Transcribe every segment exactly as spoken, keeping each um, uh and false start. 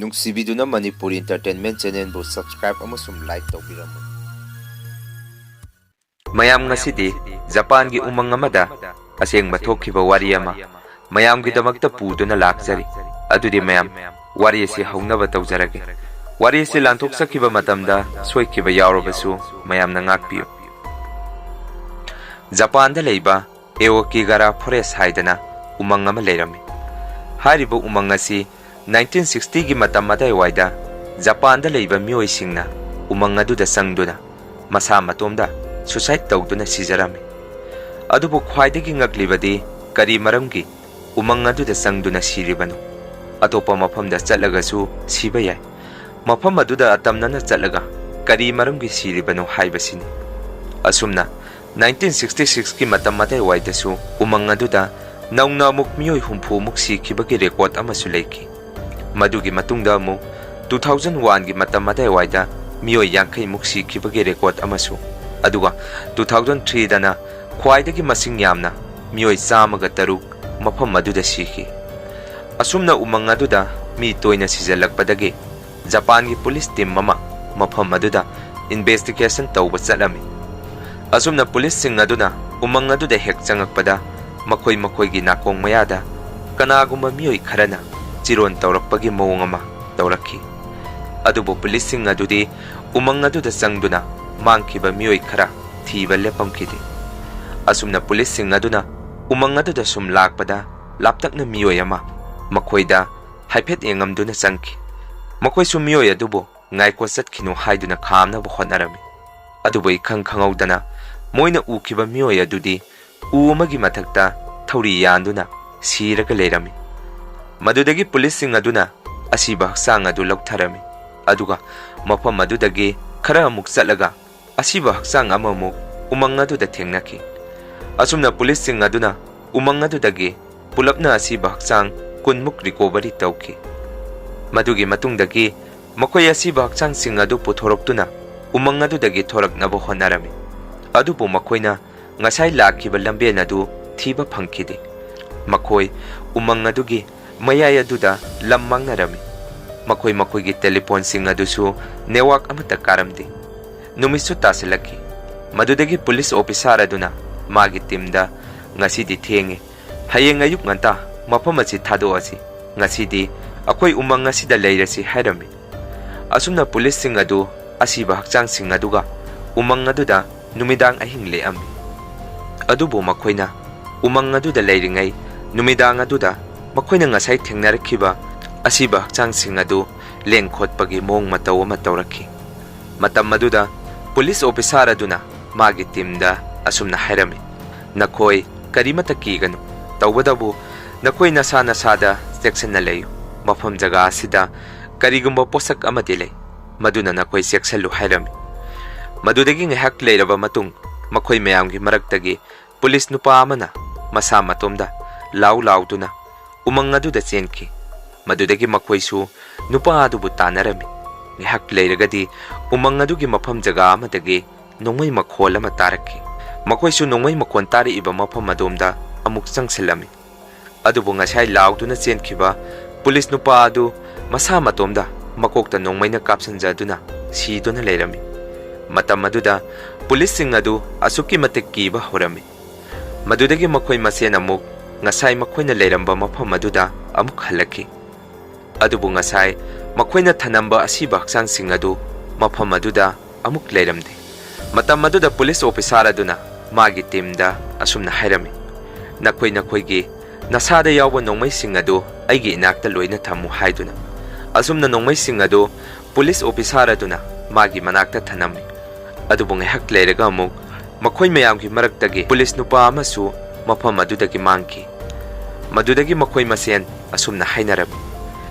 ꯅꯨꯡꯁꯤꯕꯤꯗꯨꯅ Manipur Entertainment Channelꯕꯨ subscribe ꯑꯃꯁꯨꯡ like ꯇꯧꯕꯤꯔꯝꯃꯨ꯫ ꯃꯌꯥꯝ, ꯉꯁꯤꯗꯤ ꯖꯄꯥꯟꯒꯤ ꯎꯃꯪ ꯑꯃꯗ ꯑꯁꯦꯡꯕ ꯊꯣꯛꯈꯤꯕ ꯋꯥꯔꯤ ꯑꯃ ꯃꯌꯥꯝꯒꯤꯗꯃꯛꯇ ꯄꯨꯗꯨꯅ ꯂꯥꯛꯆꯔꯤ꯫ ꯑꯗꯨꯗꯤ ꯃꯌꯥꯝ, ꯋꯥꯔꯤ ꯑꯁꯤ ꯍꯧꯅꯕ ꯇꯧꯖꯔꯒꯦ꯫ ꯋꯥꯔꯤ ꯑꯁꯤ ꯂꯥꯟꯊꯣꯛꯆꯈꯤꯕ ꯃꯇꯝꯗ ꯁꯣꯏꯈꯤꯕ ꯌꯥꯎꯔꯕꯁꯨ ꯃꯌꯥꯝꯅ ꯉꯥꯛꯄꯤꯌꯨ꯫ ꯖꯄꯥꯟꯗ ꯂꯩꯕ ꯑꯦꯑꯣꯀꯤꯒꯥꯔꯥ Forest ꯍꯥꯏꯗꯅ ꯎꯃꯪ ꯑꯃ ꯂꯩꯔꯝꯃꯤ꯫ ꯍꯥꯏꯔꯤꯕ ꯎꯃꯪ ꯑꯁꯤ nineteen sixtyꯒꯤ ꯃꯇꯝ ꯑꯗꯥꯏꯋꯥꯏꯗ ꯖꯄꯥꯟꯗ ꯂꯩꯕ ꯃꯤꯑꯣꯏꯁꯤꯡꯅ ꯎꯃꯪ ꯑꯗꯨꯗ ꯆꯪꯗꯨꯅ ꯃꯁꯥ ꯃꯇꯣꯝꯗ suicide ꯇꯧꯗꯨꯅ ꯁꯤꯖꯔꯝꯃꯤ꯫ ꯑꯗꯨꯕꯨ ꯈ꯭ꯋꯥꯏꯗꯒꯤ ꯉꯛꯂꯤꯕꯗꯤ ꯀꯔꯤ ꯃꯔꯝꯒꯤ ꯎꯃꯪ ꯑꯗꯨꯗ ꯆꯪꯗꯨꯅ ꯁꯤꯔꯤꯕꯅꯣ? ꯑꯇꯣꯞꯄ ꯃꯐꯝꯗ ꯆꯠꯂꯒꯁꯨ ꯁꯤꯕ ꯌꯥꯏ꯫ ꯃꯐꯝ ꯑꯗꯨꯗ ꯑꯇꯝꯅꯅ ꯆꯠꯂꯒ ꯀꯔꯤ ꯃꯔꯝꯒꯤ ꯁꯤꯔꯤꯕꯅꯣ ꯍꯥꯏꯕꯁꯤꯅꯤ꯫ ꯑꯁꯨꯝꯅ nineteen sixty sixꯀꯤ ꯃꯇꯝ ꯑꯗꯥꯏꯋꯥꯏꯗꯁꯨ ꯎꯃꯪ ꯑꯗꯨꯗ ꯅꯧꯅ ꯑꯃꯨꯛ ꯃꯤꯑꯣꯏ ꯍꯨꯝꯐꯨ ꯃꯨꯛ ꯁꯤꯈꯤꯕꯒꯤ record ꯑꯃꯁꯨ ꯂꯩꯈꯤ꯫ ꯃꯗꯨꯒꯤ ꯃꯇꯨꯡꯗ ꯑꯃꯨꯛ two thousand oneꯒꯤ ꯃꯇꯝ ꯑꯗꯥꯏꯋꯥꯏꯗ ꯃꯤꯑꯣꯏ ꯌꯥꯡꯈꯩ ꯃꯨꯛ ꯁꯤꯈꯤꯕꯒꯤ record ꯑꯃꯁꯨ, ꯑꯗꯨꯒ two thousand threeꯗꯅ ꯈ꯭ꯋꯥꯏꯗꯒꯤ ꯃꯁꯤꯡ ꯌꯥꯝꯅ ꯃꯤꯑꯣꯏ ꯆꯥꯝꯃꯒ ꯇꯔꯨꯛ ꯃꯐꯝ ꯑꯗꯨꯗ ꯁꯤꯈꯤ꯫ ꯑꯁꯨꯝꯅ ꯎꯃꯪ ꯑꯗꯨꯗ ꯃꯤ ꯇꯣꯏꯅ ꯁꯤꯖꯤꯜꯂꯛꯄꯗꯒꯤ ꯖꯄꯥꯟꯒꯤ police team ꯑꯃ ꯃꯐꯝ ꯑꯗꯨꯗ investigation ꯇꯧꯕ ꯆꯠꯂꯝꯃꯤ꯫ ꯑꯁꯨꯝꯅ policeꯁꯤꯡ ꯑꯗꯨꯅ ꯎꯃꯪ ꯑꯗꯨꯗ ꯍꯦꯛ ꯆꯪꯉꯛꯄꯗ ꯃꯈꯣꯏ ꯃꯈꯣꯏꯒꯤ ꯅꯥꯀꯣꯡ ꯃꯌꯥꯗ ꯀꯅꯥꯒꯨꯝꯕ ꯃꯤꯑꯣꯏ ꯈꯔꯅ ꯆꯤꯔꯣꯟ ꯇꯧꯔꯛꯄꯒꯤ ꯃꯑꯣꯡ ꯑꯃ ꯇꯧꯔꯛꯈꯤ꯫ ꯑꯗꯨꯕꯨ policeꯁꯤꯡ ꯑꯗꯨꯗꯤ ꯎꯃꯪ ꯑꯗꯨꯗ ꯆꯪꯗꯨꯅ ꯃꯥꯡꯈꯤꯕ ꯃꯤꯑꯣꯏ ꯈꯔ ꯊꯤꯕ ꯂꯦꯞꯄꯝꯈꯤꯗꯦ꯫ ꯑꯁꯨꯝꯅ policeꯁꯤꯡ ꯑꯗꯨꯅ ꯎꯃꯪ ꯑꯗꯨꯗ ꯁꯨꯝ ꯂꯥꯛꯄꯗ ꯂꯥꯞꯇꯛꯅ ꯃꯤꯑꯣꯏ ꯑꯃ ꯃꯈꯣꯏꯗ ꯍꯥꯏꯐꯦꯠ ꯌꯦꯡꯉꯝꯗꯨꯅ ꯆꯪꯈꯤ꯫ ꯃꯈꯣꯏꯁꯨ ꯃꯤꯑꯣꯏ ꯑꯗꯨꯕꯨ ꯉꯥꯏꯀꯣ ꯆꯠꯈꯤꯅꯨ ꯍꯥꯏꯗꯨꯅ ꯈꯥꯝꯅꯕ ꯍꯣꯠꯅꯔꯝꯃꯤ꯫ ꯑꯗꯨꯕꯨ ꯏꯈꯪ ꯈꯪꯍꯧꯗꯅ ꯃꯣꯏꯅ ꯎꯈꯤꯕ ꯃꯤꯑꯣꯏ ꯑꯗꯨꯗꯤ ꯎ ꯑꯃꯒꯤ ꯃꯊꯛꯇ ꯊꯧꯔꯤ ꯌꯥꯟꯗꯨꯅ ꯁꯤꯔꯒ ꯂꯩꯔꯝꯃꯤ꯫ ꯃꯗꯨꯗꯒꯤ policeꯁꯤꯡ ꯑꯗꯨꯅ ꯑꯁꯤꯕ ꯍꯛꯆꯥꯡ ꯑꯗꯨ ꯂꯧꯊꯔꯝꯃꯤ꯫ ꯑꯗꯨꯒ ꯃꯐꯝ ꯑꯗꯨꯗꯒꯤ ꯈꯔ ꯑꯃꯨꯛ ꯆꯠꯂꯒ ꯑꯁꯤꯕ ꯍꯛꯆꯥꯡ ꯑꯃꯃꯨꯛ ꯎꯃꯪ ꯑꯗꯨꯗ ꯊꯦꯡꯅꯈꯤ꯫ ꯑꯁꯨꯝꯅ policeꯁꯤꯡ ꯑꯗꯨꯅ ꯎꯃꯪ ꯑꯗꯨꯗꯒꯤ ꯄꯨꯂꯞꯅ ꯑꯁꯤꯕ ꯍꯛꯆꯥꯡ ꯀꯨꯟꯃꯨꯛ recovery ꯇꯧꯈꯤ꯫ ꯃꯗꯨꯒꯤ ꯃꯇꯨꯡꯗꯒꯤ ꯃꯈꯣꯏ ꯑꯁꯤꯕ ꯍꯛꯆꯥꯡꯁꯤꯡ ꯑꯗꯨ ꯄꯨꯊꯣꯔꯛꯇꯨꯅ ꯎꯃꯪ ꯑꯗꯨꯗꯒꯤ ꯊꯣꯔꯛꯅꯕ ꯍꯣꯠꯅꯔꯝꯃꯤ꯫ ꯑꯗꯨꯕꯨ ꯃꯈꯣꯏꯅ ꯉꯁꯥꯏ ꯂꯥꯛꯈꯤꯕ ꯂꯝꯕꯦꯟ ꯑꯗꯨ ꯊꯤꯕ ꯐꯪꯈꯤꯗꯦ꯫ ꯃꯈꯣꯏ ꯎꯃꯪ ꯑꯗꯨꯒꯤ ꯃꯌꯥꯏ ꯑꯗꯨꯗ ꯂꯝ ꯃꯥꯡꯅꯔꯝꯃꯤ꯫ ꯃꯈꯣꯏ ꯃꯈꯣꯏꯒꯤ ꯇꯦꯂꯤꯐꯣꯟꯁꯤꯡ ꯑꯗꯨꯁꯨ ꯅꯦꯠꯋꯥꯛ ꯑꯃꯠꯇ ꯀꯥꯔꯝꯗꯦ꯫ ꯅꯨꯃꯤꯠꯁꯨ ꯇꯥꯁꯤꯜꯂꯛꯈꯤ꯫ ꯃꯗꯨꯗꯒꯤ ꯄꯨꯂꯤꯁ ꯑꯣꯐꯤꯁꯥꯔ ꯑꯗꯨꯅ ꯃꯥꯒꯤ ꯇꯤꯝꯗ, "ꯉꯁꯤꯗꯤ ꯊꯦꯡꯉꯦ, ꯍꯌꯦꯡ ꯑꯌꯨꯛ ꯉꯟꯇꯥ ꯃꯐꯝ ꯑꯁꯤ ꯊꯥꯗꯣꯛꯑꯁꯤ, ꯉꯁꯤꯗꯤ ꯑꯩꯈꯣꯏ ꯎꯃꯪ ꯑꯁꯤꯗ ꯂꯩꯔꯁꯤ" ꯍꯥꯏꯔꯝꯃꯤ꯫ ꯑꯁꯨꯝꯅ ꯄꯨꯂꯤꯁꯁꯤꯡ ꯑꯗꯨ ꯑꯁꯤꯕ ꯍꯛꯆꯥꯡꯁꯤꯡ ꯑꯗꯨꯒ ꯎꯃꯪ ꯑꯗꯨꯗ ꯅꯨꯃꯤꯗꯥꯡ ꯑꯍꯤꯡ ꯂꯦꯛꯑꯝꯃꯤ꯫ ꯑꯗꯨꯕꯨ ꯃꯈꯣꯏꯅ ꯎꯃꯪ ꯑꯗꯨꯗ ꯂꯩꯔꯤꯉꯩ ꯅꯨꯃꯤꯗꯥꯡ ꯑꯗꯨꯗ ꯃꯈꯣꯏꯅ ꯉꯁꯥꯏ ꯊꯦꯡꯅꯔꯛꯈꯤꯕ ꯑꯁꯤꯕ ꯍꯛꯆꯥꯡꯁꯤꯡ ꯑꯗꯨ ꯂꯦꯡ ꯈꯣꯠꯄꯒꯤ ꯃꯑꯣꯡ ꯃꯇꯧ ꯑꯃ ꯇꯧꯔꯛꯈꯤ꯫ ꯃꯇꯝ ꯑꯗꯨꯗ ꯄꯨꯂꯤꯁ ꯑꯣꯐꯤꯁꯥꯔ ꯑꯗꯨꯅ ꯃꯥꯒꯤ ꯇꯤꯝꯗ ꯑꯁꯨꯝꯅ ꯍꯥꯏꯔꯝꯃꯤ, "ꯅꯈꯣꯏ ꯀꯔꯤꯃꯠꯇ ꯀꯤꯒꯅꯨ, ꯇꯧꯕꯇꯕꯨ ꯅꯈꯣꯏ ꯅꯁꯥ ꯅꯁꯥꯗ ꯆꯦꯛꯁꯤꯟꯅ ꯂꯩꯌꯨ꯫ ꯃꯐꯝ ꯖꯒꯥ ꯑꯁꯤꯗ ꯀꯔꯤꯒꯨꯝꯕ ꯄꯣꯠꯁꯛ ꯑꯃꯗꯤ ꯂꯩ, ꯃꯗꯨꯅ ꯅꯈꯣꯏ ꯆꯦꯛꯁꯤꯜꯂꯨ" ꯍꯥꯏꯔꯝꯃꯤ꯫ ꯃꯗꯨꯗꯒꯤ ꯉꯥꯏꯍꯥꯛ ꯂꯩꯔꯕ ꯃꯇꯨꯡ, ꯃꯈꯣꯏ ꯃꯌꯥꯝꯒꯤ ꯃꯔꯛꯇꯒꯤ ꯄꯨꯂꯤꯁ ꯅꯨꯄꯥ ꯑꯃꯅ ꯃꯁꯥ ꯃꯇꯣꯝꯗ ꯂꯥꯎ ꯂꯥꯎꯗꯨꯅ ꯎꯃꯪ ꯑꯗꯨꯗ ꯆꯦꯟꯈꯤ꯫ ꯃꯗꯨꯗꯒꯤ ꯃꯈꯣꯏꯁꯨ ꯅꯨꯄꯥ ꯑꯗꯨꯕꯨ ꯇꯥꯟꯅꯔꯝꯃꯤ꯫ ꯉꯥꯏꯍꯥꯛ ꯂꯩꯔꯒꯗꯤ ꯎꯃꯪ ꯑꯗꯨꯒꯤ ꯃꯐꯝ ꯖꯒꯥ ꯑꯃꯗꯒꯤ ꯅꯣꯡꯃꯩ ꯃꯈꯣꯜ ꯑꯃ ꯇꯥꯔꯛꯈꯤ꯫ ꯃꯈꯣꯏꯁꯨ ꯅꯣꯡꯃꯩ ꯃꯈꯣꯟ ꯇꯥꯔꯛꯏꯕ ꯃꯐꯝ ꯑꯗꯣꯝꯗ ꯑꯃꯨꯛ ꯆꯪꯁꯤꯜꯂꯝꯃꯤ꯫ ꯑꯗꯨꯕꯨ ꯉꯁꯥꯏ ꯂꯥꯎꯗꯨꯅ ꯆꯦꯟꯈꯤꯕ ꯄꯨꯂꯤꯁ ꯅꯨꯄꯥ ꯑꯗꯨ ꯃꯁꯥ ꯃꯇꯣꯝꯗ ꯃꯀꯣꯛꯇ ꯅꯣꯡꯃꯩꯅ ꯀꯥꯞꯁꯤꯟꯖꯗꯨꯅ ꯁꯤꯗꯨꯅ ꯂꯩꯔꯝꯃꯤ꯫ ꯃꯇꯝ ꯑꯗꯨꯗ ꯄꯨꯂꯤꯁꯁꯤꯡ ꯑꯗꯨ ꯑꯁꯨꯛꯀꯤ ꯃꯇꯤꯛ ꯀꯤꯕ ꯍꯧꯔꯝꯃꯤ꯫ ꯃꯗꯨꯗꯒꯤ ꯃꯈꯣꯏ ꯃꯁꯦꯟ ꯑꯃꯨꯛ ꯉꯁꯥꯏ ꯃꯈꯣꯏꯅ ꯂꯩꯔꯝꯕ ꯃꯐꯝ ꯑꯗꯨꯗ ꯑꯃꯨꯛ ꯍꯜꯂꯛꯈꯤ꯫ ꯑꯗꯨꯕꯨ ꯉꯁꯥꯏ ꯃꯈꯣꯏꯅ ꯊꯅꯝꯕ ꯑꯁꯤꯕ ꯍꯛꯆꯥꯡꯁꯤꯡ ꯑꯗꯨ ꯃꯐꯝ ꯑꯗꯨꯗ ꯑꯃꯨꯛ ꯂꯩꯔꯝꯗꯦ꯫ ꯃꯇꯝ ꯑꯗꯨꯗ ꯄꯨꯂꯤꯁ ꯑꯣꯐꯤꯁꯥꯔ ꯑꯗꯨꯅ ꯃꯥꯒꯤ ꯇꯤꯝꯗ ꯑꯁꯨꯝꯅ ꯍꯥꯏꯔꯝꯃꯤ, "ꯅꯈꯣꯏ ꯅꯈꯣꯏꯒꯤ ꯅꯁꯥꯗ ꯌꯥꯎꯕ ꯅꯣꯡꯃꯩꯁꯤꯡ ꯑꯗꯨ ꯑꯩꯒꯤ ꯏꯅꯥꯛꯇ ꯂꯣꯏꯅ ꯊꯝꯃꯨ" ꯍꯥꯏꯗꯨꯅ꯫ ꯑꯁꯨꯝꯅ ꯅꯣꯡꯃꯩꯁꯤꯡ ꯑꯗꯨ ꯄꯨꯂꯤꯁ ꯑꯣꯐꯤꯁꯥꯔ ꯑꯗꯨꯅ ꯃꯥꯒꯤ ꯃꯅꯥꯛꯇ ꯊꯅꯝꯃꯤ꯫ ꯑꯗꯨꯕꯨ ꯉꯥꯏꯍꯥꯛ ꯂꯩꯔꯒ ꯑꯃꯨꯛ ꯃꯈꯣꯏ ꯃꯌꯥꯝꯒꯤ ꯃꯔꯛꯇꯒꯤ ꯄꯨꯂꯤꯁ ꯅꯨꯄꯥ ꯑꯃꯁꯨ ꯃꯐꯝ ꯑꯗꯨꯗꯒꯤ ꯃꯥꯡꯈꯤ꯫ ꯃꯗꯨꯗꯒꯤ ꯃꯈꯣꯏ ꯃꯁꯦꯟ ꯑꯁꯨꯝꯅ ꯍꯥꯏꯅꯔꯝꯃꯤ,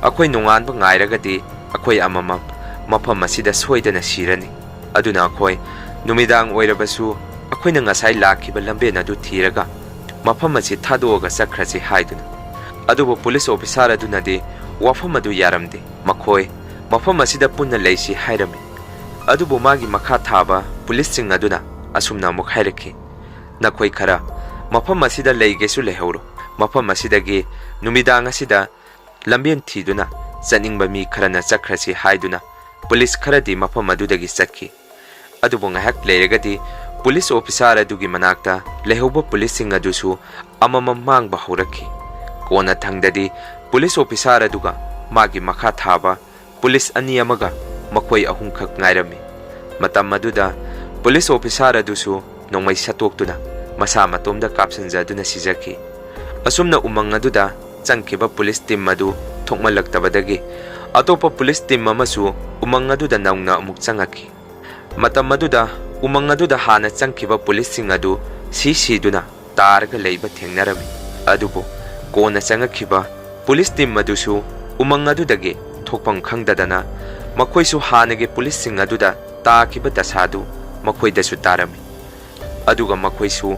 "ꯑꯩꯈꯣꯏ ꯅꯣꯡꯉꯥꯟꯕ ꯉꯥꯏꯔꯒꯗꯤ ꯑꯩꯈꯣꯏ ꯑꯃꯃꯝ ꯃꯐꯝ ꯑꯁꯤꯗ ꯁꯣꯏꯗꯅ ꯁꯤꯔꯅꯤ꯫ ꯑꯗꯨꯅ ꯑꯩꯈꯣꯏ ꯅꯨꯃꯤꯗꯥꯡ ꯑꯣꯏꯔꯕꯁꯨ ꯑꯩꯈꯣꯏꯅ ꯉꯁꯥꯏ ꯂꯥꯛꯈꯤꯕ ꯂꯝꯕꯦꯟ ꯑꯗꯨ ꯊꯤꯔꯒ ꯃꯐꯝ ꯑꯁꯤ ꯊꯥꯗꯣꯛꯑꯒ ꯆꯠꯈ꯭ꯔꯁꯤ" ꯍꯥꯏꯗꯨꯅ꯫ ꯑꯗꯨꯕꯨ ꯄꯨꯂꯤꯁ ꯑꯣꯐꯤꯁꯥꯔ ꯑꯗꯨꯅꯗꯤ ꯋꯥꯐꯝ ꯑꯗꯨ ꯌꯥꯔꯝꯗꯦ꯫ ꯃꯈꯣꯏ ꯃꯐꯝ ꯑꯁꯤꯗ ꯄꯨꯟꯅ ꯂꯩꯁꯤ ꯍꯥꯏꯔꯝꯃꯤ꯫ ꯑꯗꯨꯕꯨ ꯃꯥꯒꯤ ꯃꯈꯥ ꯊꯥꯕ ꯄꯨꯂꯤꯁꯁꯤꯡ ꯑꯗꯨꯅ ꯑꯁꯨꯝꯅ ꯑꯃꯨꯛ ꯍꯥꯏꯔꯛꯈꯤ, "ꯅꯈꯣꯏ ꯈꯔ ꯃꯐꯝ ꯑꯁꯤꯗ ꯂꯩꯒꯦꯁꯨ ꯂꯩꯍꯧꯔꯣ꯫ ꯃꯐꯝ ꯑꯁꯤꯗꯒꯤ ꯅꯨꯃꯤꯗꯥꯡ ꯑꯁꯤꯗ ꯂꯝꯕꯦꯟ ꯊꯤꯗꯨꯅ ꯆꯠꯅꯤꯡꯕ ꯃꯤ ꯈꯔꯅ ꯆꯠꯈ꯭ꯔꯁꯤ ꯍꯥꯏꯗꯨꯅ ꯄꯨꯂꯤꯁ ꯈꯔꯗꯤ ꯃꯐꯝ ꯑꯗꯨꯗꯒꯤ ꯆꯠꯈꯤ꯫ ꯑꯗꯨꯕꯨ ꯉꯥꯏꯍꯥꯛ ꯂꯩꯔꯒꯗꯤ ꯄꯨꯂꯤꯁ ꯑꯣꯐꯤꯁꯥꯔ ꯑꯗꯨꯒꯤ ꯃꯅꯥꯛꯇ ꯂꯩꯍꯧꯕ ꯄꯨꯂꯤꯁꯁꯤꯡ ꯑꯗꯨꯁꯨ ꯑꯃꯃꯝ ꯃꯥꯡꯕ ꯍꯧꯔꯛꯈꯤ꯫ ꯀꯣꯟꯅ ꯊꯪꯗꯗꯤ ꯄꯨꯂꯤꯁ ꯑꯣꯐꯤꯁꯥꯔ ꯑꯗꯨꯒ ꯃꯥꯒꯤ ꯃꯈꯥ ꯊꯥꯕ ꯄꯨꯂꯤꯁ ꯑꯅꯤ ꯑꯃꯒ ꯃꯈꯣꯏ ꯑꯍꯨꯝꯈꯛ ꯉꯥꯏꯔꯝꯃꯤ꯫ ꯃꯇꯝ ꯑꯗꯨꯗ ꯄꯨꯂꯤꯁ ꯑꯣꯐꯤꯁꯥꯔ ꯑꯗꯨꯁꯨ ꯅꯣꯡꯃꯩ ꯁꯠꯇꯣꯛꯇꯨꯅ ꯃꯁꯥ ꯃꯇꯣꯝꯗ ꯀꯥꯞꯁꯤꯟꯖꯗꯨꯅ ꯁꯤꯖꯈꯤ꯫ ꯑꯁꯨꯝꯅ ꯎꯃꯪ ꯑꯗꯨꯗ ꯆꯪꯈꯤꯕ ꯄꯨꯂꯤꯁ ꯇꯤꯝ ꯑꯗꯨ ꯊꯣꯛꯃꯜꯂꯛꯇꯕꯗꯒꯤ ꯑꯇꯣꯞꯄ ꯄꯨꯂꯤꯁ ꯇꯤꯝ ꯑꯃꯁꯨ ꯎꯃꯪ ꯑꯗꯨꯗ ꯅꯧꯅ ꯑꯃꯨꯛ ꯆꯪꯉꯛꯈꯤ꯫ ꯃꯇꯝ ꯑꯗꯨꯗ ꯎꯃꯪ ꯑꯗꯨꯗ ꯍꯥꯟꯅ ꯆꯪꯈꯤꯕ ꯄꯨꯂꯤꯁꯁꯤꯡ ꯑꯗꯨ ꯁꯤ ꯁꯤꯗꯨꯅ ꯇꯥꯔꯒ ꯂꯩꯕ ꯊꯦꯡꯅꯔꯝꯃꯤ꯫ ꯑꯗꯨꯕꯨ ꯀꯣꯟꯅ ꯆꯪꯉꯛꯈꯤꯕ ꯄꯨꯂꯤꯁ ꯇꯤꯝ ꯑꯗꯨꯁꯨ ꯎꯃꯪ ꯑꯗꯨꯗꯒꯤ ꯊꯣꯛꯐꯝ ꯈꯪꯗꯗꯅ ꯃꯈꯣꯏꯁꯨ ꯍꯥꯟꯅꯒꯤ ꯄꯨꯂꯤꯁꯁꯤꯡ ꯑꯗꯨꯗ ꯇꯥꯈꯤꯕ ꯗꯁꯥꯗꯨ ꯃꯈꯣꯏꯗꯁꯨ ꯇꯥꯔꯝꯃꯤ꯫ ꯑꯗꯨꯒ ꯃꯈꯣꯏꯁꯨ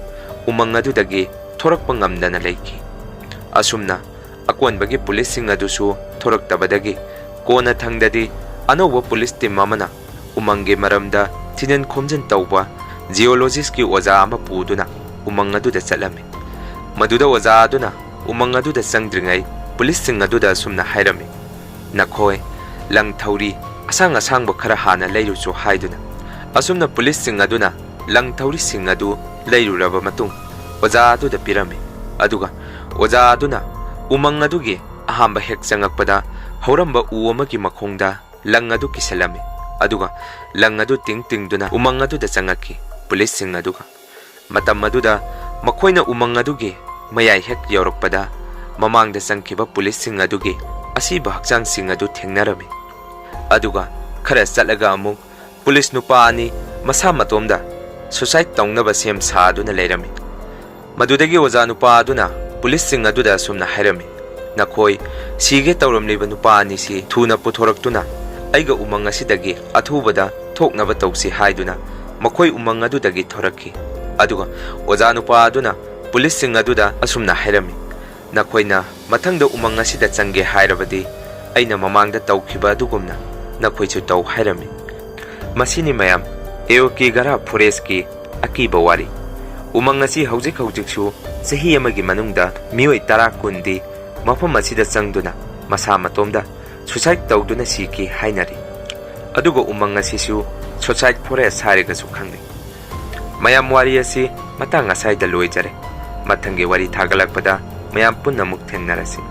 ꯎꯃꯪ ꯑꯗꯨꯗꯒꯤ ꯊꯣꯔꯛꯄ ꯉꯝꯗꯅ ꯂꯩꯈꯤ꯫ ꯑꯁꯨꯝꯅ ꯑꯀꯣꯟꯕꯒꯤ ꯄꯨꯂꯤꯁꯁꯤꯡ ꯑꯗꯨꯁꯨ ꯊꯣꯔꯛꯇꯕꯗꯒꯤ ꯀꯣꯟꯅ ꯊꯪꯗꯗꯤ ꯑꯅꯧꯕ ꯄꯨꯂꯤꯁ ꯇꯤꯝ ꯑꯃꯅ ꯎꯃꯪꯒꯤ ꯃꯔꯝꯗ ꯊꯤꯖꯤꯟ ꯈꯣꯝꯖꯤꯟ ꯇꯧꯕ ꯖꯤꯑꯣꯂꯣꯖꯤꯁꯀꯤ ꯑꯣꯖꯥ ꯑꯃ ꯄꯨꯗꯨꯅ ꯎꯃꯪ ꯑꯗꯨꯗ ꯆꯠꯂꯝꯃꯤ꯫ ꯃꯗꯨꯗ ꯑꯣꯖꯥ ꯑꯗꯨꯅ ꯎꯃꯪ ꯑꯗꯨꯗ ꯆꯪꯗ꯭ꯔꯤꯉꯩ ꯄꯨꯂꯤꯁꯁꯤꯡ ꯑꯗꯨꯗ ꯑꯁꯨꯝꯅ ꯍꯥꯏꯔꯝꯃꯤ, "ꯅꯈꯣꯏ ꯂꯪ ꯊꯧꯔꯤ ꯑꯁꯥꯡ ꯑꯁꯥꯡꯕ ꯈꯔ ꯍꯥꯟꯅ ꯂꯩꯔꯨꯆꯣ" ꯍꯥꯏꯗꯨꯅ꯫ ꯑꯁꯨꯝꯅ ꯄꯨꯂꯤꯁꯁꯤꯡ ꯑꯗꯨꯅ ꯂꯪ ꯊꯧꯔꯤꯁꯤꯡ ꯑꯗꯨ ꯂꯩꯔꯨꯔꯕ ꯃꯇꯨꯡ ꯑꯣꯖꯥ ꯑꯗꯨꯗ ꯄꯤꯔꯝꯃꯤ꯫ ꯑꯗꯨꯒ ꯑꯣꯖꯥ ꯑꯗꯨꯅ ꯎꯃꯪ ꯑꯗꯨꯒꯤ ꯑꯍꯥꯝꯕ ꯍꯦꯛ ꯆꯪꯉꯛꯄꯗ ꯍꯧꯔꯝꯕ ꯎ ꯑꯃꯒꯤ ꯃꯈꯣꯡꯗ ꯂꯪ ꯑꯗꯨ ꯀꯤꯁꯜꯂꯝꯃꯤ꯫ ꯑꯗꯨꯒ ꯂꯪ ꯑꯗꯨ ꯇꯤꯡ ꯇꯤꯡꯗꯨꯅ ꯎꯃꯪ ꯑꯗꯨꯗ ꯆꯪꯉꯛꯈꯤ꯫ ꯄꯨꯂꯤꯁꯁꯤꯡ ꯑꯗꯨꯒ ꯃꯇꯝ ꯑꯗꯨꯗ ꯃꯈꯣꯏꯅ ꯎꯃꯪ ꯑꯗꯨꯒꯤ ꯃꯌꯥꯏ ꯍꯦꯛ ꯌꯧꯔꯛꯄꯗ ꯃꯃꯥꯡꯗ ꯆꯪꯈꯤꯕ ꯄꯨꯂꯤꯁꯁꯤꯡ ꯑꯗꯨꯒꯤ ꯑꯁꯤꯕ ꯍꯛꯆꯥꯡꯁꯤꯡ ꯑꯗꯨ ꯊꯦꯡꯅꯔꯝꯃꯤ꯫ ꯑꯗꯨꯒ ꯈꯔ ꯆꯠꯂꯒ ꯑꯃꯨꯛ ꯄꯨꯂꯤꯁ ꯅꯨꯄꯥ ꯑꯅꯤ ꯃꯁꯥ ꯃꯇꯣꯝꯗ ꯁꯨꯁꯥꯏꯗ ꯇꯧꯅꯕ ꯁꯦꯝ ꯁꯥꯗꯨꯅ ꯂꯩꯔꯝꯃꯤ꯫ ꯃꯗꯨꯗꯒꯤ ꯑꯣꯖꯥ ꯅꯨꯄꯥ ꯑꯗꯨꯅ ꯄꯨꯂꯤꯁꯁꯤꯡ ꯑꯗꯨꯗ ꯑꯁꯨꯝꯅ ꯍꯥꯏꯔꯝꯃꯤ, "ꯅꯈꯣꯏ ꯁꯤꯒꯦ ꯇꯧꯔꯝꯂꯤꯕ ꯅꯨꯄꯥ ꯑꯅꯤꯁꯤ ꯊꯨꯅ ꯄꯨꯊꯣꯔꯛꯇꯨꯅ ꯑꯩꯒ ꯎꯃꯪ ꯑꯁꯤꯗꯒꯤ ꯑꯊꯨꯕꯗ ꯊꯣꯛꯅꯕ ꯇꯧꯁꯤ" ꯍꯥꯏꯗꯨꯅ ꯃꯈꯣꯏ ꯎꯃꯪ ꯑꯗꯨꯗꯒꯤ ꯊꯣꯔꯛꯈꯤ꯫ ꯑꯗꯨꯒ ꯑꯣꯖꯥ ꯅꯨꯄꯥ ꯑꯗꯨꯅ ꯄꯨꯂꯤꯁꯁꯤꯡ ꯑꯗꯨꯗ ꯑꯁꯨꯝꯅ ꯍꯥꯏꯔꯝꯃꯤ, "ꯅꯈꯣꯏꯅ ꯃꯊꯪꯗ ꯎꯃꯪ ꯑꯁꯤꯗ ꯆꯪꯒꯦ ꯍꯥꯏꯔꯕꯗꯤ ꯑꯩꯅ ꯃꯃꯥꯡꯗ ꯇꯧꯈꯤꯕ ꯑꯗꯨꯒꯨꯝꯅ ꯅꯈꯣꯏꯁꯨ ꯇꯧ" ꯍꯥꯏꯔꯝꯃꯤ꯫ ꯃꯁꯤꯅꯤ ꯃꯌꯥꯝ, ꯑꯦꯌꯣꯀꯤꯒꯥꯔꯥ ꯐꯣꯔꯦꯁꯀꯤ ꯑꯀꯤꯕ ꯋꯥꯔꯤ꯫ ꯎꯃꯪ ꯑꯁꯤ ꯍꯧꯖꯤꯛ ꯍꯧꯖꯤꯛꯁꯨ ꯆꯍꯤ ꯑꯃꯒꯤ ꯃꯅꯨꯡꯗ ꯃꯤꯑꯣꯏ ꯇꯔꯥ ꯀꯨꯟꯗꯤ ꯃꯐꯝ ꯑꯁꯤꯗ ꯆꯪꯗꯨꯅ ꯃꯁꯥ ꯃꯇꯣꯝꯗ suicide ꯇꯧꯗꯨꯅ ꯁꯤꯈꯤ ꯍꯥꯏꯅꯔꯤ꯫ ꯑꯗꯨꯒ ꯎꯃꯪ ꯑꯁꯤꯁꯨ suicide forest ꯍꯥꯏꯔꯒꯁꯨ ꯈꯪꯅꯩ꯫ ꯃꯌꯥꯝ, ꯋꯥꯔꯤ ꯑꯁꯤ ꯃꯇꯥꯡ ꯑꯁꯥꯏꯗ ꯂꯣꯏꯖꯔꯦ꯫ ꯃꯊꯪꯒꯤ ꯋꯥꯔꯤ ꯊꯥꯒꯠꯂꯛꯄꯗ ꯃꯌꯥꯝ ꯄꯨꯟꯅ ꯑꯃꯨꯛ ꯊꯦꯡꯅꯔꯁꯤ꯫